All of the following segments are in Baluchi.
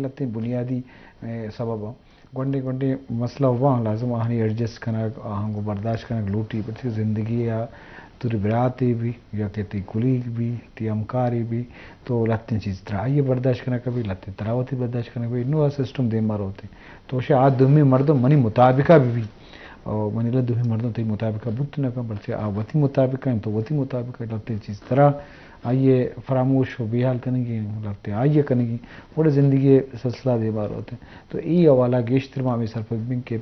لہتیں بنیادی، اے، سبب آں۔ گونڈیں گونڈیں مسئلہ ہوا لازم آہانی ایڈجسٹ کنگ، آہاں گوں برداشت کنگ لوٹی، پرچہ زندگی یا توری براتے بی، یا کہ تی کلیگ بی، تی ہمکاری بی، تو لہتیں چیز ترا آئی برداشت کنگ بی، لہتیں ترا وتی برداشت کنگ بی، نو آ سسٹم دیما روتے۔ تو شہ آ دومی مردم منی مطابقہ بی بی، او منی لہتیں دومی مردم تی مطابقہ بوت نہ کن، پرچہ آ وتی مطابقہ ہیں، تو وتی مطابقہ، لہتیں چیز ترا آئی ء فراموش و بے حال کنگی، لہتے آئی ء کنگی، گڑا زندگی ء سلسلہ دیما روت انت۔ تو اے حوالہ گیشتر ما ہمے سرپد بیں کہ،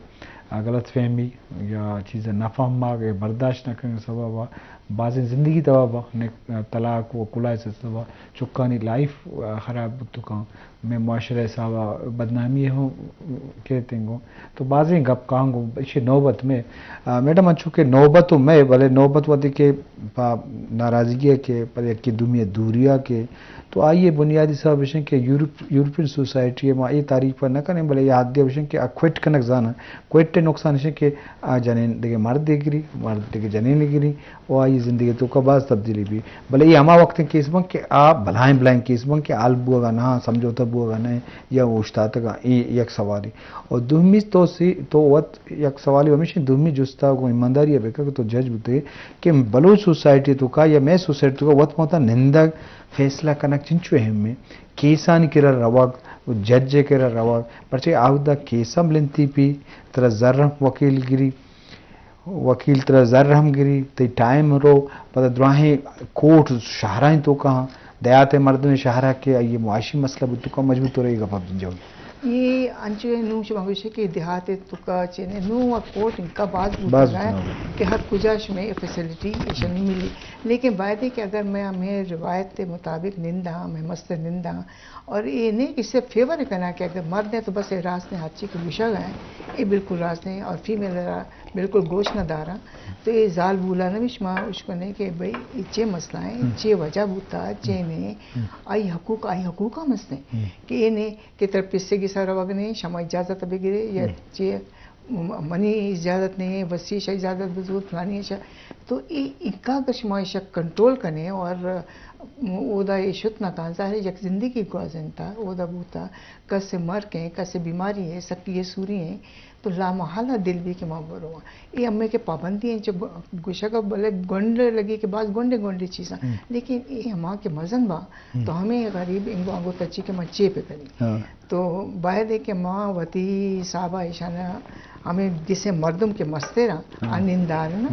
آ، غلط فہمی یا چیز ء نہ فہمگ یا برداشت نہ کنگ ء سبب ء بازیں زندگی تباہ با، نک-، طلاق و کلاہ ء سبب ء چکانی لائف، آ، خراب بوت کن۔ مئے معاشرہ ء حساب ء بدنامی ہم کیت انگو۔ تو بازیں گپ کاں گوں ایشی نوبت مئے۔ آ، میڈم، انچو کہ نوبت و مئے، بلے نوبت وھدے کہ پہ ناراضگی ء کہ پہ یکے دومی ء دوری ء کہ تو آئی ء بنیادی سبب اش انت کہ یورپ، یورپین سوسائٹی ء ما اے تعریف ء نہ کنیں، بلے اے حد ء اش انت کہ آ کوئٹ کنگ زاناں۔ کوئٹ ء نقصان اش انت کہ آ جنین دگہ مرد ء گری، مرد دگہ جنین ء گری، و آئی زندگی توکا باز تبدیلی بی۔ بلے اے ہما وقت کیس بن کہ آ بلائیں بلائیں کیس بن کہ حل بوگا نہ، سمجھوتہ بوگا نہ، یا اوشتاتگا، اے یک سوالے۔ اور دومی تو سی، تو وت یک سوالے ہمیش انت، دومی جستا گوں ایمانداری ء بکن کہ تو جج بوتے کہ بلوچ سوسائٹی توکا یا مئے سوسائٹی توکا وت متا نندگ، فیصلہ کنگ چنچو اہم ہے۔ کیسانی کرا روگ، جج ء کرا روگ، پرچہ آودا کیس ہم لنتی پی، ترا زر ہم وکیل گری، وکیل ترا زر ہم گری، تئی ٹائم رو، پدا دراہیں کورٹ شہرانی توکا ہاں، دیہات ء مردم شہرا کہ آئی معاشی مسئلہ بوت توکا مجبور تو رہی گپا بنجو۔ یہ انچو ہے، نوں شما گوشے کہ دیہات توکا چینے، نوں آ کورٹ انکا باز بوت باز گئے بوت۔ کہ ہر کجا شمے فیسلٹی ایشانی ملی۔ لیکن باید ہے کہ اگر میں ہمیں روایت مطابق ننداں، میں مست ننداں، اور یہ نہیں کہ صرف فیور کرنا کہ اگر مرد ہیں تو بس یہ راست نہیں، ہر چیز کو گوشا گئے، یہ بالکل راست نہیں، اور فیمیل را بالکل گوش نہ داراں۔ تو اے زال بولاں ہمیش ما اش کنیں کہ بھئی اے چے مسئلہ ہیں، چے وجہ بوتا، چے نے، آئی حقوق، آئی حقوق ہم ہستیں کہ اے نے کہ ترا پسے گسا روگ نے، شما اجازت بگرے یا چے، م-، منی اجازت نہیں، وسیع شا اجازت بزور، فلانی شا۔ تو اے انکا اگر شما ایشا کنٹرول کنے اور اودا اے شت نہ کن، ظاہر ہے یک زندگی گوازنتا، اودا بوتا، کس مرک ہیں، کس بیماری ہے، سکی سوری ہیں، تو لامحالہ دل بی کہ ما برواں۔ اے ہمے کہ پابندی ہیں، چہ گو-، گوشگ ء بلے گونڈ لگی کہ باز گونڈے گونڈے چیزاں، لیکن اے ہما کہ مزن با، تو ہمیں غریب انگو انگو تچی کہ ما چے پہ کنی۔ تو باید ہے کہ ما وتی حساب ء ایشان ہمیں گسے مردم کہ مستر آ نندارنا،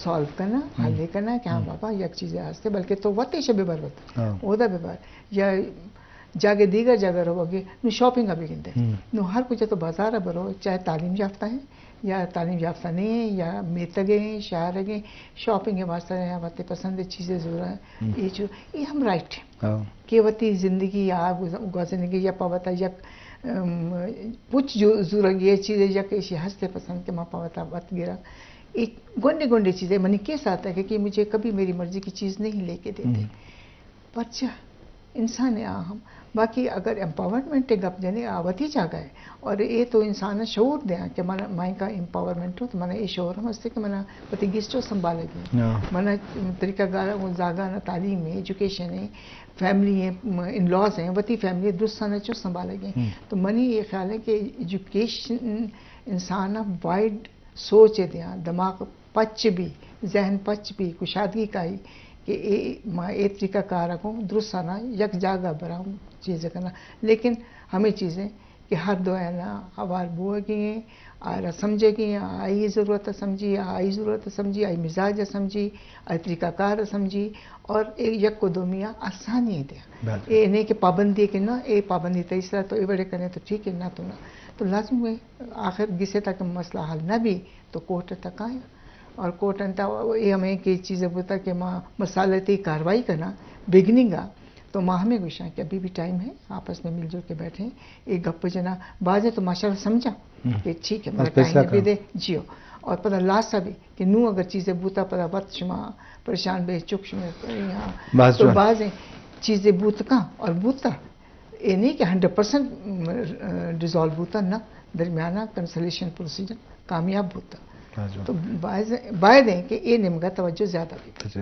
سالو کرنا، حل کرنا کہ ہاں بابا یک چیزے ہستے، بلکہ تو وت ایشا ببر وت، اودا ببر۔ یا جاگہ دیگر جاگہ روگے، نو شاپنگ ء بگندے۔ نو ہر کجا تو بازار ء برو، چاہے تعلیم یافتہ ہیں یا تعلیم یافتہ نہیں ہیں یا میتگے ہیں، شہرگے ہیں، شاپنگ ء واسطہ ہیں، وتی پسند چیزیں زورا ہیں۔ یہ جو، یہ ہم رائٹ ہے کہ وتی زندگی یا گز-، گزندگی یا پوتا یک، ام، پچ جو زورگی یہ چیزیں یک ایشی ہستے پسند کہ ما پوتا وت گرا۔ یہ گنڈے گنڈے چیزیں منی کے ساتھ ہے کہ مجھے کبھی میری مرضی کی چیز نہیں لے کے دیتے۔ پرچا؟ انسان ء آ ہم۔ باقی اگر امپاورمنٹ ء گپ جنے، آ وتی جاگہ ء، اور اے تو انسان ء شعور دیاں کہ من، مائیں کا امپاورمنٹ ہو تو من اے شعور ہم ہستے کہ من وتی گس چو سنبھالگی، من طریقہ گار زاگان تعلیم ہے، ایجوکیشن ہے، فیملی ہے، ان لاز ہیں، وتی فیملی درستان چو سنبھالگی۔ تو منی یہ خیال ہے کہ ایجوکیشن انسان ء وائڈ سوچ ء دیاں، دماغ پچ بی، ذہن پچ بی، کشادگی کائی کہ اے ما اے طریقہ کار ء گوں درستانا یک جاگہ براں چیز کناں۔ لیکن ہمیں چیزیں کہ ہر دوئیانا ہوار بوگی ہیں، آرا سمجھگی ہیں، آئی ضرورت ء سمجھی، آئی ضرورت ء سمجھی، آئی مزاج ء سمجھی، آئی طریقہ کار ء سمجھی، اور اے یک و دومی ء آسانی دے۔ اے نہیں کہ پابندی کہ نہ، اے پابندی تئی سرا تو اے وڑے کنے تو ٹھیک ہے، نہ تو نہ۔ تو لازم ہے آخر گسے تک مسئلہ حل نہ بی، تو کورٹ تک آیا۔ اور کورٹ انت اے ہمیں کہ چیزیں بوتا کہ ما مسالتی کاروائی کرنا، بگننگ آ، تو ما ہمیں گوشاں کہ ابھی بھی ٹائم ہے، آپس میں مل جل کے بیٹھیں، ایک گپ جنا، بعض تو ماشاءاللہ سمجھا کہ ٹھیک ہے، میرا ٹائم بھی دے، جیو۔ اور پتہ لاسا بھی کہ نو اگر چیزیں بوتا، پتہ وقت شما پریشان بے، چک شما یہاں۔ تو بعض چیزیں بوت کا اور بوتا، اے نہیں کہ ہنڈریڈ پرسینٹ ڈیزالو بوتا، نہ، درمیانہ کنسلیشن پروسیجر کامیاب بوتا۔ تو باعث، باید ہیں کہ اے نیمگا توجہ زیادہ بیت۔ اچھا۔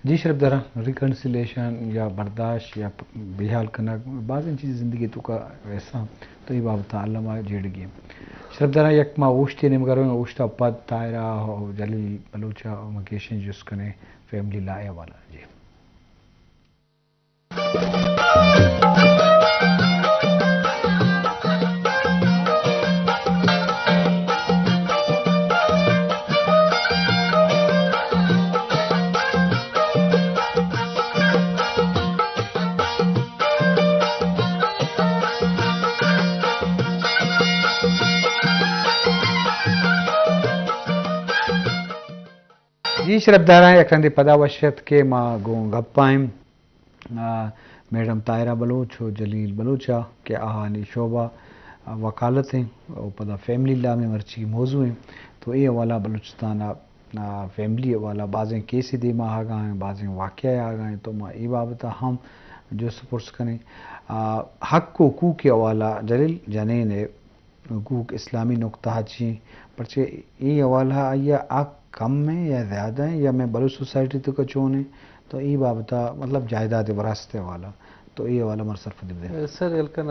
جی شرف دارا، ریکنسیلیشن یا برداشت یا پ-، بحال کنگ، بازیں چیز زندگی توکا ایسا، تو اے بابت علامہ جیڑگی۔ شرف دارا، یک ما اوشتے نیمگا رویں، اوشتا پد طاہرہ و جلیل بلوچا ما گیشیں جست کنیں فیملی لا ءِ حوالہ۔ جی۔ جی شرف داراں، یک رندے پدا وش اتک کہ ما گوں گپ ءَ ایں، آ، میڈم طاہرہ بلوچ و جلیل بلوچ ءَ کہ آہانی شعبہ، آ، وکالت ایں و پدا فیملی لا مئے مرچی موضوع ایں۔ تو اے حوالہ بلوچستان ءَ، آ، فیملی حوالہ بازیں کیسے دیما آگا ایں، بازیں واقعہ آگا ایں، تو ما اے بابت ءَ ہم جست پرس کنیں۔ آ، حق و حقوق حوالہ جلیل جنین ءِ حقوق اسلامی نقطہ ءَ چی ایں؟ پرچہ اے حوالہ آئی ءَ حق کم ایں یا زیادہ ایں یا مئے بلوچ سوسائٹی توکا چون ایں؟ تو اے بابت ءَ مطلب جائیداد وراثت حوالہ، تو اے حوالہ مر سرپدی بدے۔ سر، الکن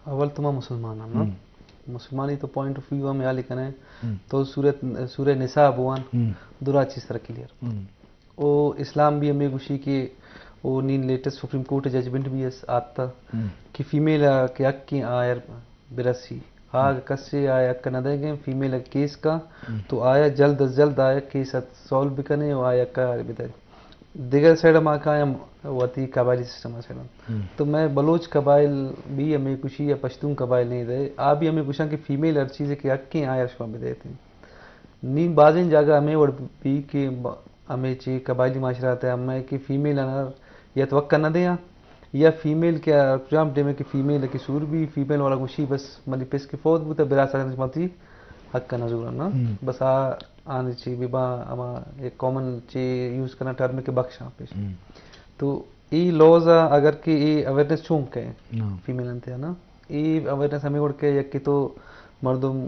اول تو ما مسلمان ہم نا؟ ہم۔ مسلمانی تو پوائنٹ آف ویو ہم حیال کنے۔ ہم۔ تو سورہ، سورہ نساء بوان، ہم۔ درا چیز سر کلیئر۔ ہم۔ او اسلام بھی ہمیں گوشی کہ او نین لیٹسٹ سپریم کورٹ ججمنٹ بھی اس آتا ہم۔ کہ فیمیل ءَ کہ حق ایں آئر برسی۔ آ ہم۔ کسے آ حق نہ دے گئے فیمیل ءَ کیس کا ہم۔ تو آیا جلد از جلد آیا کیس ءَ سالو بکنے و آیا کار بدے۔ دیگر سائیڈ ما کایم وتی قبائلی سسٹم ءِ سائیڈ ہم۔ تو مئے بلوچ قبائل بھی ہمیں گوشی یا پشتون قبائل نہیں دے، آ بھی ہمیں گوشاں کہ فیمیل ہر چیز کہ حق ایں آیا شما بدے تھے۔ نی بازیں جاگہ ہمیں وڑ بھی کہ ب-، ہمیں چی قبائلی معاشرہ تے ہمیں کہ فیمیل انا یا تو حق نہ دیاں یا فیمیل کہ کجام ٹائم کہ فیمیل کہ سور بھی فیمیل والا گوشی بس منی پس کہ فوت بوتا برا سکن متی حق نہ زورن نا۔ ہم۔ بس آ آنی چی بھی با ہما ایک کامن چی یوز کرنا ٹرم کہ بخشاں پیش۔ ہم۔ تو اے لاز ءَ اگر کہ اے اویئرنس چون کئے ہاں۔ فیمیل انت نا، اے اویئرنس ہمیں وڑ کہ یک کہ تو مردم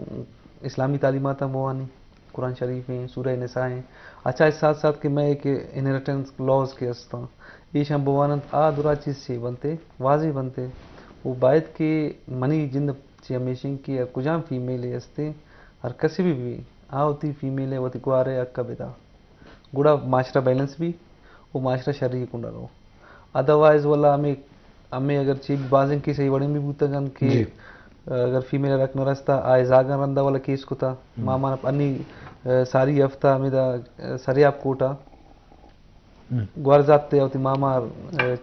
اسلامی تعلیمات ہم بوانی، قرآن شریف ایں، سورہ نساء ایں، اچھا اس ساتھ ساتھ کہ میں ایک انہیریٹنس لاز کے استاں، ایش ہم بواننت، آ درا چیز چی بنتے، واضح بنتے۔ وہ باید کہ منی جند چی ہمیشیں کہ کجام فیمیل استے، ہر کسی بھی بھی، آ وتی فیمیل ءَ وتی گوار ءَ حق ءَ بدا۔ گڑا معاشرہ بیلنس بی و معاشرہ شری کنڈا رو۔ ادروائز والا ہمیں، ہمیں اگر چی بازیں کیس ای وڑیں بھی بوتگن کہ جی۔ اگر فیمیل رکھ نہ رستا، آئے زاگن رندا والا کیس کتا، ہم۔ ماما انی، آ، ساری ہفتہ ہمیں دا، آ، سریاب کوٹا ہم۔ گوارزات تے وتی ماما، آ،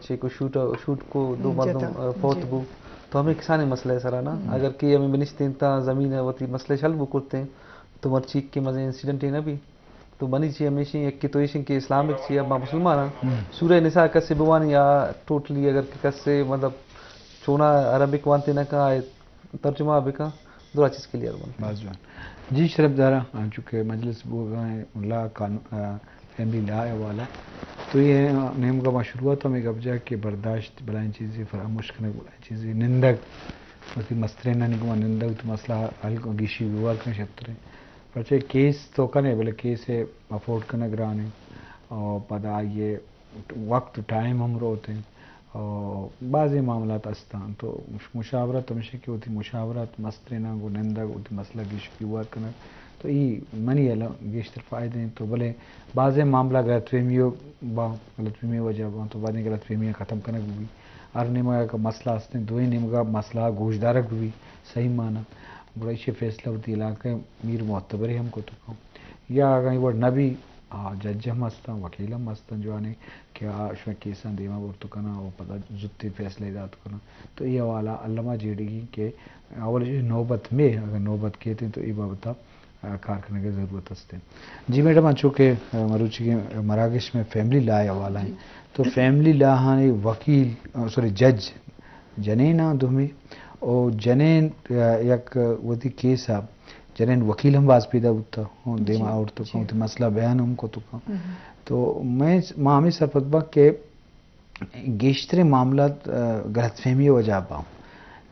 چی کو شوٹ، شوٹ کو دو ہم، مردم، جتا۔ آ، فوت جی۔ بو۔ تو ہمیں کسانی مسئلہ ہے سرا نا؟ ہم۔ اگر کہ ہمیں بنشتیں تا زمین ہے وتی مسئلہ شل بو کرتے ہیں، تو مرچی کے مزے انسیڈنٹ ہی نہ بھی۔ تو منی چی ہمیشیں یک کہ تو ایشیں کہ اسلامک چی اب ما مسلمان ہاں۔ ہم۔ سورہ نساء کسے بوانی یا ٹوٹلی اگر کہ کسے مطلب چونا عربک وانتے نہ کہا، ترجمہ بکا، درا چیز کلیئر بنت۔ باز جوان۔ جی شرف دارا، چونکہ مجلس بوگا ہے، لا قانون، آ، فیملی لا ہے والا۔ تو یہ نیمگا ما شروعات ہمیں گپ جا کہ برداشت بلائیں چیزیں، فراموش کنگ بلائیں چیزیں، نندگ، وتی مسترینانی گوما نندگ، تو مسئلہ حل کو، گیشی بیوار کن شتریں۔ پرچہ کیس تو کنے، بلے کیس ءَ افورڈ کنگ گران ایں۔ اور پدا آئی ءَ وقت و ٹائم ہم روت ایں۔ اور بعضی معاملات استان تو مش-، مشاورت ہمیشہ کہ وتی مشاورت مستریناں گوں نندگ، وتی مسئلہ گیش بیوار کنگ۔ تو ای منی الم گیشتر فائدہ ایں تو، بلے بعضی معاملہ غلط فہمی و با غلط فہمی وجہ بان تو بعدیں غلط فہمیاں ختم کنگ بی۔ ہر نیمگا کہ مسئلہ استیں، دوئیں نیمگا مسئلہ گوشدارگ بی، صحیح معنی۔ گڑا ایشی فیصلہ وتی علاقہ میر معتبرے ہم کت کن۔ یا اگاں اے وڑ نہ بی، آ، جج ہم ہستاں، وکیل ہم ہستاں جوانیں کہ آ شما کیساں دیما برت کناں و پدا زوتی فیصلہ دات کناں۔ تو اے حوالہ الما جیڑگی کہ اول نوبت میں، اگر نوبت کیتیں تو اے بابتا، آ، کار کنگ ءِ ضرورت است۔ جی میڈم، انچو کہ، آ، مروچی کے مراگش میں فیملی لا حوالہ ہیں، جی۔ تو فیملی لا ہانی وکیل، آ، سوری، جج جنین آں دومی، او جنین، آ، یک وتی کیس ءَ جنین وکیل ہم باز پیدا بوتا، ہوں، دیما جی، آورت کن، جی۔ وتی مسئلہ بیان ہم کت کن۔ ہم۔ تو میں، ما ہمیں سرپد با کہ گیشتریں معاملات، آ، غلط فہمی وجہ با۔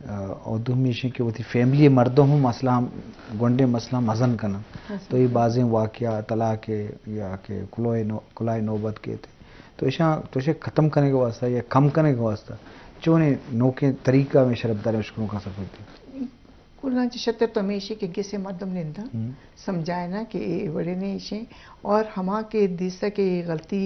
اور دومی ایشیں کہ وتی فیملی مردم ہم مسئلہ ہم گونڈیں مسئلہ مزن کنن۔ تو یہ بازیں واقعہ طلاق یا کہ کلوہ نو-، کلائے نوبت کیت، تو ایشاں، تو ایشاں ختم کنگ واسطہ یا کم کنگ واسطہ چونیں نوکیں طریقہ ہمیں شربدار اشکنوکاں سفر دی؟ کلاں چہ شتر تو ہمیشی کہ گسے مردم ننداں سمجھائے نا کہ اے وڑے نے ایشیں، اور ہما کہ دیسا کہ اے غلطی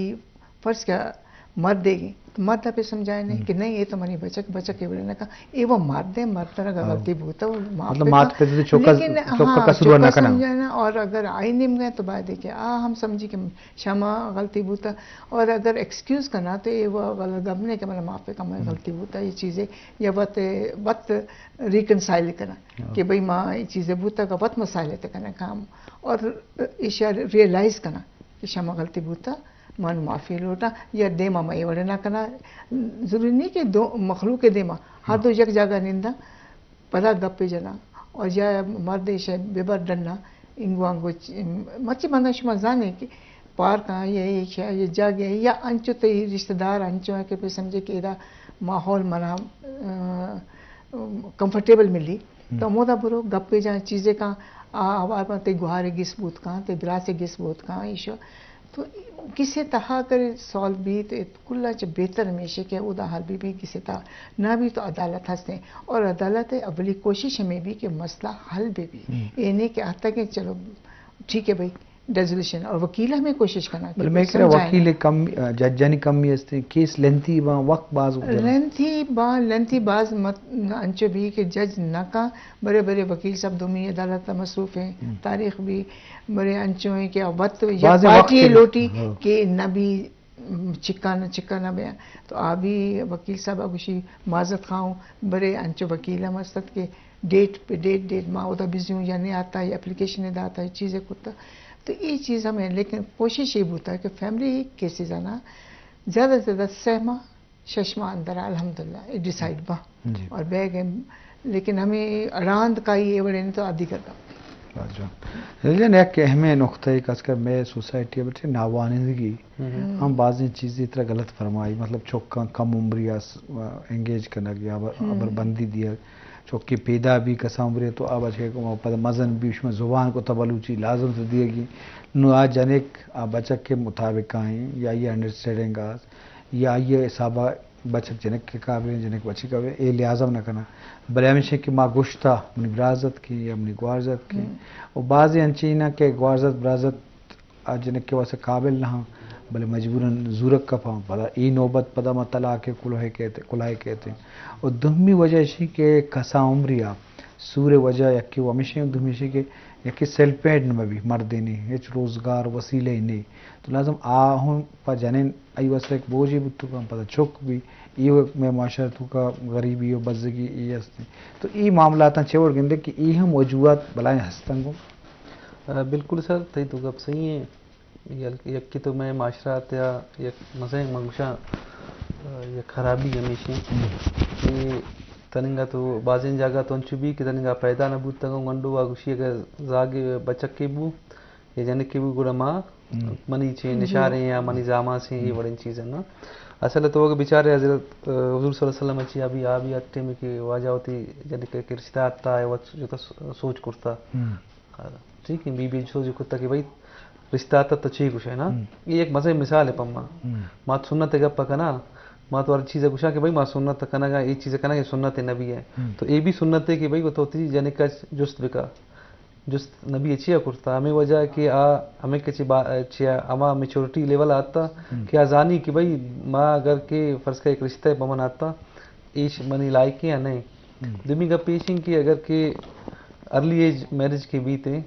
فرض کیا مردے گی، تو مرد پہ سمجھائے نہیں کہ نہیں، یہ تو منی بچک، بچک اے وڑے نہ کن، اے وہ مرد ہے، مرد اگر غلطی بوتا وہ معاف مطلب پہ مات کن۔ پہ تو چوکا، لیکن چوکا ہاں، قصور نہ چوکا کنا۔ سمجھائے نا، اور اگر آئی نیم گئے تو بعد ہے کہ آ ہم سمجھی کہ شما غلطی بوتا، اور اگر ایکسکیوز کنا تو اے وہ غلط گپ نہیں کہ مطلب معاف پہ کن، میں غلطی بوتا، یہ چیزیں یا وت، وت ریکنسائل کنا کہ بھئی ما یہ چیزیں بوتا کا وت مسائل تے کنا کام، اور ایشا ریئلائز کنا کہ شما غلطی بوتا، من معافی لوٹاں، یا دیما ما اے وڑے نہ کناں۔ ضروری نہیں کہ دو مخلوق دیما، ہر دو یک جاگہ ننداں، پدا گپے جناں، اور یا مرد ایشا ببر ڈنا، انگو انگو چ-، مرچی بندہ شما زانے کہ پارک آں یا اے شا-، یا جاگہ یا انچو تئی رشتہ دار انچو ہیں کہ پہ سمجھے کہ ادا ماحول منا، آ، کمفرٹیبل ملی۔ تو ہمودا برو، گپے جان، چیزے کان، آ، آوار بان، تئی گوہارے گس بوت کان، تئی براسے گس بوت کان، ایشو۔ تو کسے تہا اگر سالو بیت، کلا چہ بہتر ہمیشہ کہ اودا حل بی بی کسے تہا۔ نہ بی تو عدالت ہستیں، اور عدالت اولی کوشش ہمیں بی کہ مسئلہ حل بی بی۔ اے نہیں کہ آتا کہ چلو ٹھیک ہے بھائی، ریزولوشن، اور وکیل ہمیں کوشش کنا کہ بلے میں کرا سمجھائے وکیل نا۔ کم، ججانی کمی ہستیں، کیس لینتھی باں، وقت باز ہو جانا۔ لینتھی باں، لینتھی باز مت، انچو بھی کہ جج نہ کا، برے برے وکیل صاحب دومی عدالت مصروف ہیں، تاریخ بھی برے انچو ہیں کہ وقت یا بعض وقت پارٹی کے لوٹی ہاں۔ کہ نہ بھی چکا نہ چکا نہ بیاں۔ تو آ بھی وکیل صاحب گوشی معذرت خواہوں، برے انچو وکیل ہم است کہ ڈیٹ پہ ڈیٹ، ڈیٹ ما اودا بزی ہوں، یا نہیں آتا، یا اپلیکیشن داتا، یا چیزیں کرتا۔ تو یہ چیز ہمیں، لیکن کوشش یہ بوتا کہ فیملی کیسز آنا زیادہ سے زیادہ سہ ماہ، شش ماہ اندر الحمدللہ یہ ڈیسائیڈ با۔ جی۔ اور بیگ ہیں، لیکن ہمیں راند کا یہ وڑے نہیں تو آدھی کرتا۔ واہ جان۔ لیکن یک اہم نقطہ ہے، خاص کر میں سوسائٹی بچے ناوانندگی ہم بازیں چیزی طرح غلط فرمائی، مطلب چوکاں کم عمری اس انگیج کنگ یا ابر، ابر بندی دیگ۔ چوکی پیدا بھی کسان برے تو آ بچک پد مزن بھی شما زبان کو تا بلوچی لازم تو دیگی۔ نو آ جنک آ بچک کے مطابق آئیں یا یہ انڈرسٹینڈنگ آس یا یہ حسابہ بچک جنک کے قابل ہیں، جنک بچی قابل ہیں، اے لحاظ نہ کنا۔ بلے ہمیشہ کہ ما گوشتا منی برازت کے یا منی گوارزت کے۔ و بعضی انچینا کہ گوارزت برازت آ جنک کے واسطے قابل نہ ہاں، بلے مجبوراً زورگ کپاں، پدا اے نوبت پدا ما طلاق ء کلوہ ء کہتے، کلہے کہتے۔ اور دومی وجہ اشی کہ کسا عمری آ سور وجہ یکی و ہمیشہ، دومی اشی کہ یکی سیلف میڈ نہ بی، مردے نے ہچ روزگار وسیلہ ہی نہیں، تو لازم آ ہم پا جنین ای واسطہ ایک بوجھے بوتو کن، پدا چک بی، ای و میں معاشرہ تو کا غریبی و بزگی ای ہستی۔ تو ای معاملاتاں چے وڑ گندے کہ ای ہم وجوہات بلائیں ہستن گو؟ آ، بالکل سر، تئی تو گپ صحیح ہیں۔ یک، یکی تو میں معاشرہ تیا یک مزیں من گوشاں، آ، یک خرابی ہمیشی کہ تننگا تو بازیں جاگہ تو انچو بھی کہ تننگا پیدا نہ بوتگا گنڈو آ گوشی اگر زاگے بچکے بو یا جنکے بو گڑا ما منی چے نشاریں یا منی زاماسیں یہ وڑیں چیزیں نا۔ اصل تو اگر بیچارے حضرت، آ، حضور صلی اللہ علیہ وسلم اچھی ابھی آ بھی ہر ٹائم کہ واجہ ہوتی جنکے کہ رشتہ آتا ہے وہ جو تو سوچ کرتا۔ ٹھیک ہے، بی بی سوچ کتا کہ بھائی رشتہ آتا تو چی گوشے نا؟ یہ ایک مزے مثال ہے پما۔ ما تو سنت گپ کنا، ما تو ہر چیز گوشا کہ بھائی ما سنت کنگا، یہ چیز کنگا، یہ سنت نبی ہے۔ تو یہ بھی سنت ہے کہ بھائی وہ تو تیری جنک کا جست بکا۔ جست نبی چیا کرتا؟ ہمیں وجہ کہ آ ہمیں کچھ با-، چیا ہما میچورٹی لیول آتا کہ آ زانی کہ بھائی ما اگر کہ فرض کا ایک رشتہ پمن آتا، ایش منی لائق ہے یا نہیں؟ دومی گپ ایش ہیں کہ اگر کہ ارلی ایج میرج کے بیت ہیں،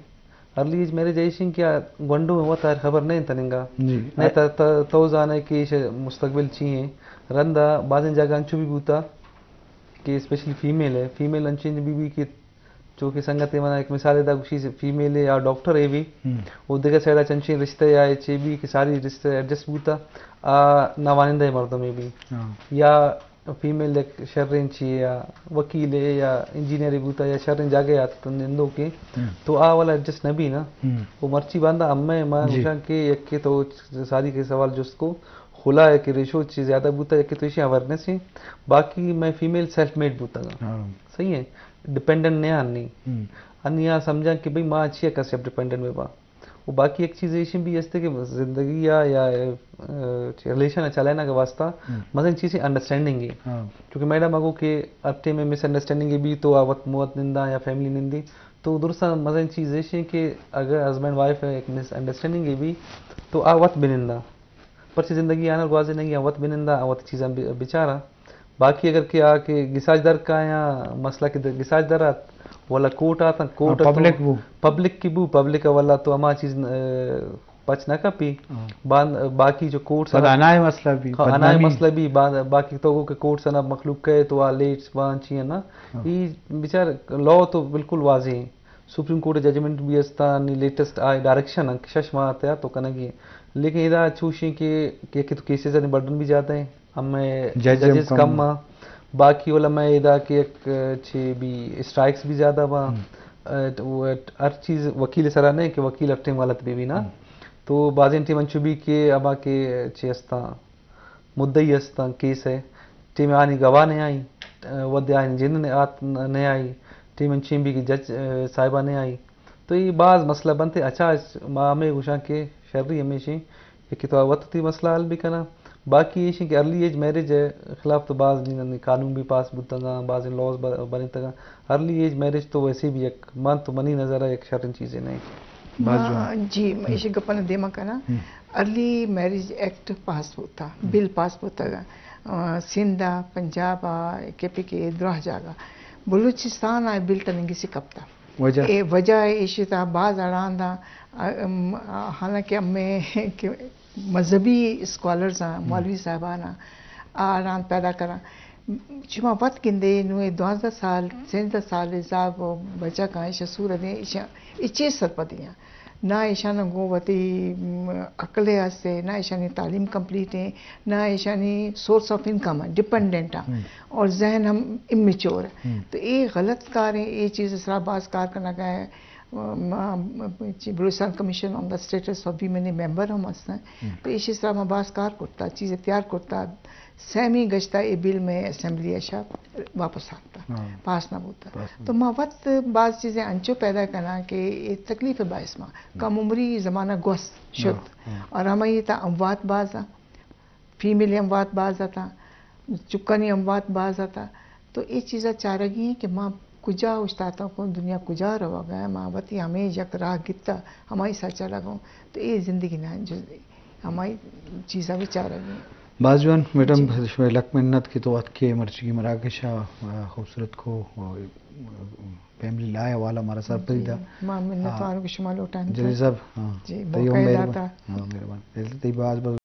ارلی ایج میرج ایش ہیں کہ گونڈو میں وتا خبر نہیں تننگا۔ جی۔ نہیں تا، تا، تو زانے کہ ایش مستقبل چی ہیں۔ رندا بازیں جاگہ انچو بھی بوتا کہ اسپیشلی فیمیل ہے، فیمیل انچیں بھی بھی کہ چونکہ سنگت منا ایک مثال دا گوشی فیمیل ہے یا ڈاکٹر ہے بھی، وہ دیگہ سائڈا چنچیں رشتہ یا ایچ اے بھی کہ ساری رشتہ ایڈجسٹ بوتا، آ، ناوانندہ مردم ہے بھی۔ یا فیمیل ایک شریں چی یا وکیل ہے یا انجینئر بوتا یا شریں جاگے آتا نندو کے، تو آ والا ایڈجسٹ نہ بھی نا، وہ مرچی باندا ہمیں ما گوشاں کہ یک کے تو ساری کے سوال جست کو، کلا ہے کہ ریشو چی زیادہ بوتا، یکی تو ایشی اویرنس ہیں، باقی میں فیمیل سیلف میڈ بوتا گا۔ ہاں۔ صحیح ہے، ڈیپینڈنٹ نہیں آنی۔ ہم۔ انی آ سمجھا کہ بھئی ما اچھی ہے کسے ڈیپینڈنٹ میں با۔ و باقی ایک چیز ایشی بھی ہستے کہ زندگی یا، یا، اے، ریلیشن چلانا کے واسطہ ہم۔ مزن چیزیں انڈرسٹینڈنگ ہے۔ ہاں۔ چونکہ میڈم اگو کہ ہر ٹائم میں مس انڈرسٹینڈنگ بھی تو آ وت موت نندا یا فیملی نندی، تو درست مزن چیز ایشی کہ اگر ہسبینڈ وائف ہے ایک مس انڈرسٹینڈنگ بھی تو آ وت بنندا۔ پرچہ زندگی آنا گوازینگی آ وت بنندا، آ وت چیزاں بی-، بیچارا۔ باقی اگر کہ آ کہ گساج در کا یا مسئلہ کہ گساج در آت، ولا کورٹ آتا، کورٹ ہاں، تو پبلک بو۔ پبلک کی بو، پبلک والا تو ہما چیز، اے، پچ نہ کپی۔ ہاں۔ بان-، باقی جو کورٹس پدا انائے مسئلہ بھی، ہاں، انائے بدنامی۔ مسئلہ بھی، با-، باقی تو گو کہ کورٹس انا مخلوق کہے تو آ لیٹس بان چی ہے نا۔ ہاں۔ ای بیچار لا تو بالکل واضح ہے۔ سپریم کورٹ ججمنٹ بھی استا، نی لیٹسٹ آئے ڈائریکشن انت کہ شش ماہ تیا تو کنگی۔ لیکن ادا چوشیں کہ، کہ، کہ تو کیسز نے برڈن بھی زیادہ ہیں، ہمیں جج ہم ججز کم کم ہیں۔ باقی والا میں ادا کہ ایک چھ بھی اسٹرائکس بھی زیادہ با۔ ہم۔ اے، تو وہ ہر چیز وکیل سرا نہیں کہ وکیل ہر ٹائم غلط بھی، بھی نا۔ ہم۔ تو بازیں ٹائم انچو بھی کہ ابا کہ چھ استا مدعی ہستاں، کیس ہے، ٹیم آنی گواہ نہ آئی، ودے آنی جند نے آت نہ آئی، ٹیم انچیں بھی کہ جج، اے، صاحبہ نہ آئی۔ تو یہ بعض مسئلہ بنتے، اچھا، اس ما ہمیں گوشاں کہ شری ہمیشیں، یکی تو وت تی مسئلہ حل بھی کنا۔ باقی ایشیں کہ ارلی ایج میرج ہے، خلاف تو بعض نی، نی قانون بھی پاس بوتگاں، بعض لاز ب-، بنتگاں۔ ارلی ایج میرج تو ویسے بھی یک، من تو منی نظر ہے یک شریں چیزیں نہیں۔ باز ما، جوان۔ جی، ما ہم۔ ایشی گپاں دیما کناں۔ ہم۔ ارلی میرج ایکٹ پاس بوتا، ہم۔ بل پاس بوتا گا۔ آ، سندھ آ، پنجاب آ، کے پی کے، دراہ جاگہ۔ بلوچستان آ بل تننگی سے کپتا۔ وجہ؟ اے وجہ ایشی تا باز اڑاند آ، ام، حالانکہ ہمیں کہ مذہبی اسکالرز آ، ہم۔ مولوی صاحبان آ، آ اڑاند پیدا کراں۔ شما وت گندے نوں اے دوازدہ سال، سیزدہ سال حساب و بچکاں ایشاں سور دیں، ایشاں اے چیز سرپدی آں۔ نہ ایشاں گوں وتی، م، عقل ء ہست ہے، نہ ایشانی تعلیم کمپلیٹ ہیں، نہ ایشانی سورس آف انکم ہے، ڈیپینڈنٹ آں۔ ہم۔ اور ذہن ہم امیچور ہے۔ ہم۔ تو اے غلط کار ہیں، اے چیز اس طرح باز کار کرنا کا ہے۔ ما، چی، بلوچستان کمیشن آن دا اسٹیٹس آف ویمن ممبر ہم ہستاں۔ ہم۔ تو ایشی سرا ما باز کار کرتا، چیز تیار کرتا۔ سیمی گشتا اے بل میں اسمبلی اشا واپس آتا۔ ہاں۔ پاس نہ بوتا۔ پاس نہ تو ما وت باز چیزیں انچو پیدا کناں کہ اے تکلیف باعث ما۔ ہم۔ کم عمری زمانہ گوست شد۔ ہاں، ہاں۔ اور ہمیں یہ تا اموات باز آ۔ فیمیل اموات باز آتا، چکانی اموات باز آتا۔ تو اے چیزا چارگی ہیں کہ ما کجا اشتاتا کو، دنیا کجا روگا ہے، ما وتی ہمیں یک راہ گتا، ہمائی سا چلگوں۔ تو اے زندگی نہ جز-، ہمائی چیزا بھی چارگی ہیں۔ باز جوان میڈم، جی۔ شمئے لک منت کہ تو اتکے مرچگی مراگش آ، آ، خوبصورت کو، آ، فیملی لا ء حوالہ مارا سرپدی جی، دا۔ ما منت ہاں۔ وار کہ شما لوٹاں۔ جلیل صاحب، ہاں۔ جی، تئی ہم موقع مہربان۔ داتا۔ ہاں، مہربان۔ تئی باز باز